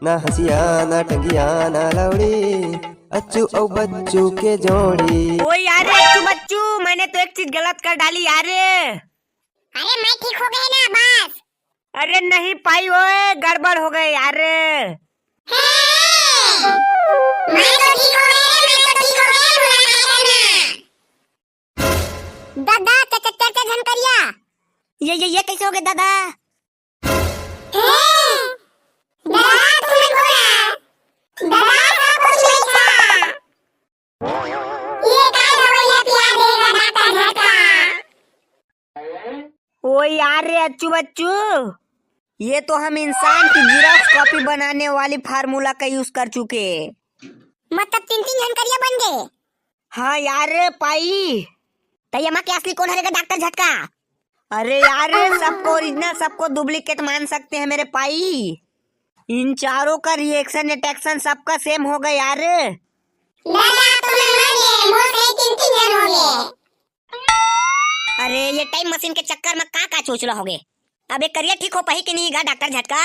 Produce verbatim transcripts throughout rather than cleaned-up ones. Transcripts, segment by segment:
ना हंसिया ना टंगिया ना लौड़ी, अच्छू अउ बच्चू के जोड़ी। ओ यार, अच्छू बच्चू, मैंने तो एक चीज गलत कर डाली यार। अरे मैं ठीक हो गए ना, बस। अरे नहीं पाई ओए, गड़बड़ हो गए यार। हे, मैं तो ठीक हो गए, मैं तो ठीक हो गए, बुरा नहीं करना। दादा, च-, च-, च-, च-, झन करिया। ये, ये, ये कैसे हो गए दादा? हे, दादा, तुम बोला। दादा, सब कुछ नहीं था। ये काय दवाइयाँ पिया देगा डॉक्टर झटका? ओ यार रे अच्छू बच्चू, ये तो हम इंसान की जीरोक्स कॉपी बनाने वाली फार्मूला का यूज़ कर चुके। मतलब तीन तीन झन करिया बन गए। हाँ यार रे पाई। त ये माँ के असली कौन हरेगा डॉक्टर झटका? अरे यार रे, सबको ओरिजिनल, सबको डुप्लीकेट मान सकते हैं मेरे पाई। इन चारों का रिएक्शन, रिएक्शन सबका सेम हो गया यार। दादा, तुम मर गए, मोर से तीन तीन झन हो गए। अरे, ये टाइम मशीन के चक्कर में का का चोचला हो गए। अब ये करिया ठीक हो पाही कि नहीं गा डॉक्टर झटका?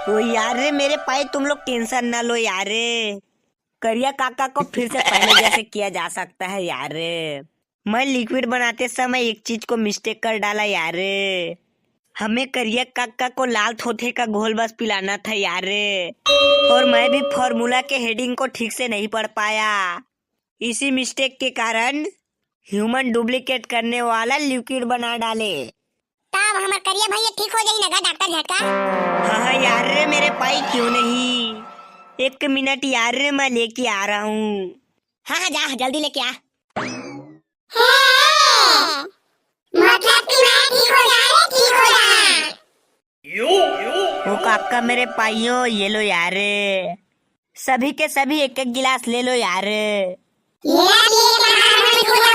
ओ यार रे मेरे पाई, तुम लोग टेंशन ना लो यार रे। करिया काका को फिर से पहले जैसे किया जा सकता है यार रे। मैं लिक्विड बनाते समय एक चीज को मिस्टेक कर डाला यार रे। हमें करिया काका को लाल थोथे का घोल बस पिलाना था यार रे। और मैं भी फॉर्मूला के हेडिंग को ठीक से नहीं पढ़ पाया। इसी मिस्टेक के कारण ह्यूमन डुप्लीकेट करने वाला लिक्विड बना डाले। तब हमर करिया भैया ठीक हो जाही ना गा डॉक्टर झटका? हाँ, हाँ यार रे मेरे पाई, क्यों नहीं? एक मिनट यार रे, मैं लेके आ रहा हूँ। हाँ, हाँ, जा, जल्दी लेके आ। हे, मतलब कि मैं ठीक हो जा रे, ठीक हो जा। ओ काका मेरे पाइयों, ये लो यार, सभी के सभी एक एक गिलास ले लो यार। ये ठीक है,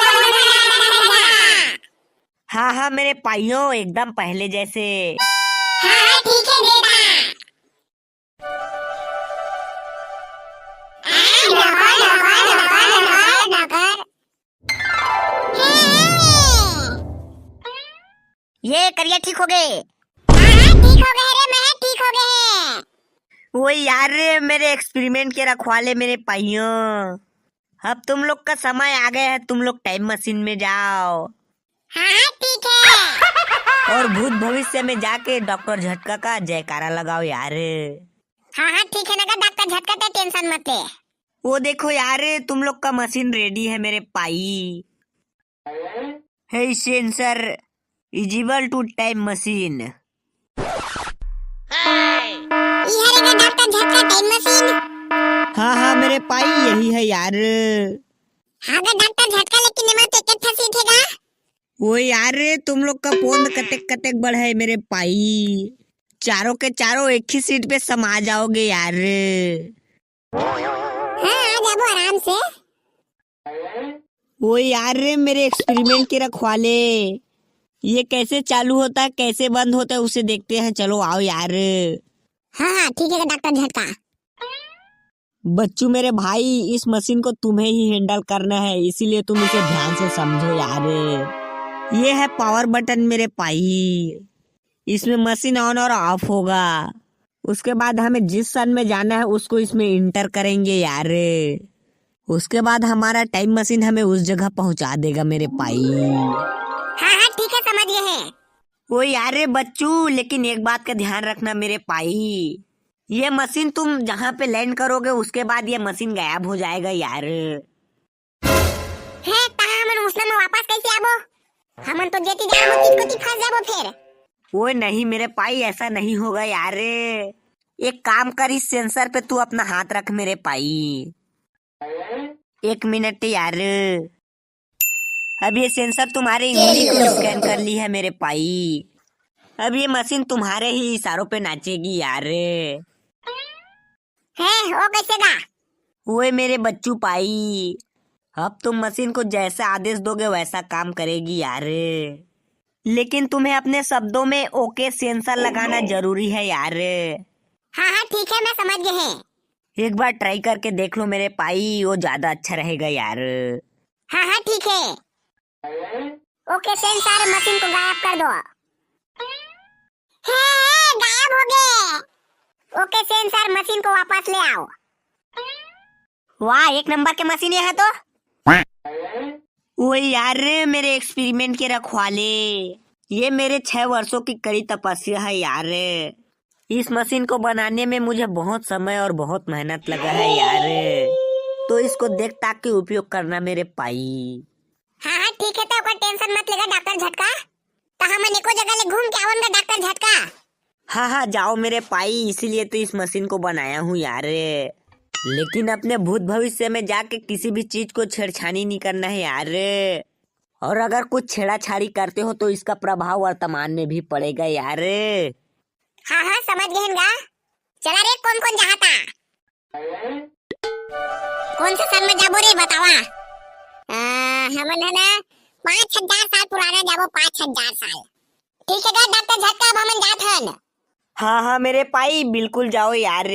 हाँ, हाँ मेरे पाइयों, एकदम पहले जैसे। हाँ, ठीक है, दे दा। आ, नकर, नकर, नकर, नकर, नकर। हे, हे। ये करिया ठीक हो गए। हाँ, हाँ, ठीक हो गए रे, मैं ठीक हो गए। वो यार रे, मेरे एक्सपेरिमेंट के रखवाले मेरे पाइयों, अब तुम लोग का समय आ गया है, तुम लोग टाइम मशीन में जाओ। हाँ, हाँ, ठीक है। और भूत भविष्य में जाके डॉक्टर झटका का जयकारा लगाओ यार। हाँ, हाँ, ठीक है ना डॉक्टर झटका, ते टेंशन मत ले। वो देखो यार, तुम लोग का मशीन रेडी है मेरे पाई। Hey sensor, is equal to time machine। ई हरे का डॉक्टर झटका टाइम मशीन। हाँ, हाँ, मेरे पाई, यही है यार। हाँ गा डॉक्टर झटका, लेकिन एमा तो एक ठा सीट है गा। वो यार, तुम लोग का पोंद कतेक कतेक बड़ है मेरे पाई, चारों के चारों एक ही सीट पे समा जाओगे यार। हाँ, आ जाबो आराम से। ओ यार रे, मेरे एक्सपेरिमेंट के रखवाले, ये कैसे चालू होता है, कैसे बंद होता है, उसे देखते हैं। चलो आओ यार। हाँ, हाँ, ठीक है डॉक्टर झटका। बच्चू मेरे भाई, इस मशीन को तुम्हें ही हैंडल करना है, इसीलिए तुम इसे ध्यान से समझो यार। ये है पावर बटन मेरे पाई, इसमें मशीन ऑन और ऑफ होगा। उसके बाद हमें जिस क्षण में जाना है, उसको इसमें इंटर करेंगे यार। उसके बाद हमारा टाइम मशीन हमें उस जगह पहुंचा देगा मेरे पाई। हाँ, हाँ, ठीक है, समझ गए हैं। ओ यार रे बच्चू, लेकिन एक बात का ध्यान रखना मेरे पाई, ये मशीन तुम जहाँ पे लैंड करोगे, उसके बाद ये मशीन गायब हो जाएगा यार। हे, तहाँ हमन उसन में वापस कैसे आबो? हमन तो जेती जाबो, तितको ती फंस जाबो फिर। ओए नहीं मेरे पाई, ऐसा नहीं होगा यार। एक काम कर, इस सेंसर पे तू अपना हाथ रख मेरे पाई। एक मिनट यार, अब ये सेंसर तुम्हारे उंगली को स्कैन कर ली है मेरे पाई। अब ये मशीन तुम्हारे ही इशारों पे नाचेगी यार। हे, ओ कैसे गा? ओए मेरे बच्चू पाई, अब तुम मशीन को जैसा आदेश दोगे वैसा काम करेगी यार। लेकिन तुम्हें अपने शब्दों में ओके सेंसर लगाना जरूरी है यार। हाँ, हाँ, ठीक है, मैं समझ गए हैं। एक बार ट्राई करके देख लो मेरे पाई, वो ज्यादा अच्छा रहेगा यार। हाँ, हाँ, ठीक है। ओके सेंसर, मशीन को गायब कर दो। हे, गायब हो गए। ओके सेंसर, मशीन को वापस ले आओ। वाह, एक नंबर के मशीन ये है तो। ओ यार रे, मेरे एक्सपेरिमेंट के रखवाले, ये मेरे छह वर्षों की कड़ी तपस्या है यार। इस मशीन को बनाने में मुझे बहुत समय और बहुत मेहनत लगा है यार, तो इसको देख ताक के उपयोग करना मेरे पाई। हाँ हाँ, ठीक है, तो ओकर टेंशन मत लेगा डॉक्टर झटका। तो हमन एको जगह ले घूम के आवन गा डॉक्टर झटका। हाँ हाँ, जाओ मेरे पाई, इसीलिए तो इस मशीन को बनाया हूँ यार। लेकिन अपने भूत भविष्य में जाके किसी भी चीज को छेड़छानी नहीं करना है यार। और अगर कुछ छेड़ाछाड़ी करते हो तो इसका प्रभाव वर्तमान में भी पड़ेगा यार। हाँ हाँ, समझ गए गा। चला रे, कौन कौन जाता? कौन से साल में जाबो रे, बतावा? आ, हमन है ना, पाँच हजार साल पुराना जाबो, पाँच हजार साल। ठीक है गा डॉक्टर झटका, अब हमन जात हन। हाँ हाँ मेरे पाई, बिल्कुल जाओ यार।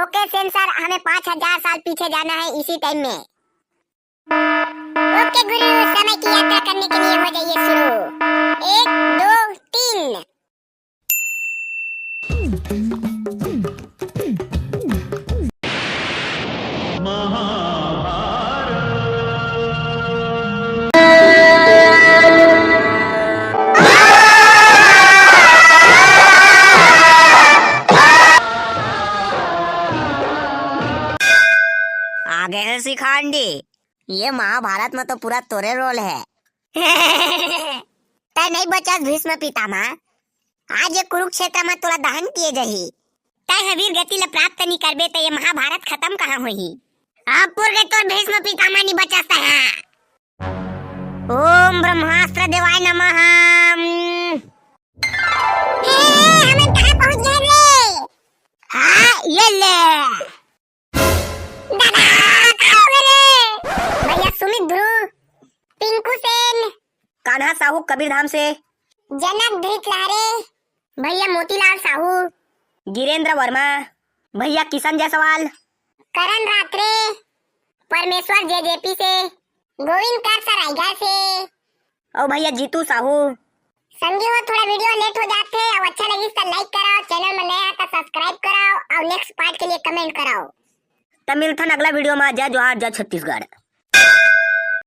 ओके सेंसर, हमें पाँच हजार साल पीछे जाना है इसी टाइम में। ओके गुरु, समय की यात्रा करने के लिए हो जाइए शुरू। एक, दो, तीन। आ गए हैं शिखांडी। ये महाभारत में तो पूरा तोरे रोल है। तय नहीं बचस भीष्म पितामह, आज ये कुरुक्षेत्र में तोला दहन किए जही। तय ह वीर गति ल प्राप्त नहीं करबे त ये महाभारत खत्म कहाँ होही? अब पुर के तोर भीष्म पितामह नहीं बचस तय ह। ओम ब्रह्मास्त्र देवाय नमः। ए, हमन कहाँ पहुँच गए रे? हाँ, ये ले। दादा, का हो गए रे? भैया सुमित ध्रुव, पिंकू सेन, कान्हा साहू कबीरधाम से, जनक धृत लहरे, भैया मोतीलाल साहू, गिरेंद्र वर्मा, भैया किशन जायसवाल, करण रात्रे, परमेश्वर जेजेपी से, गोविंद कर सराइगा से, और भैया जीतू साहू। संगी हो, थोड़ा वीडियो लेट हो जाथे, अब अच्छा लगिस त लाइक कराओ, चैनल में नया त सब्सक्राइब कराओ और नेक्स्ट पार्ट के लिए कमेंट कराओ। त मिलथन अगला वीडियो में। जय जोहार, जय छत्तीसगढ़।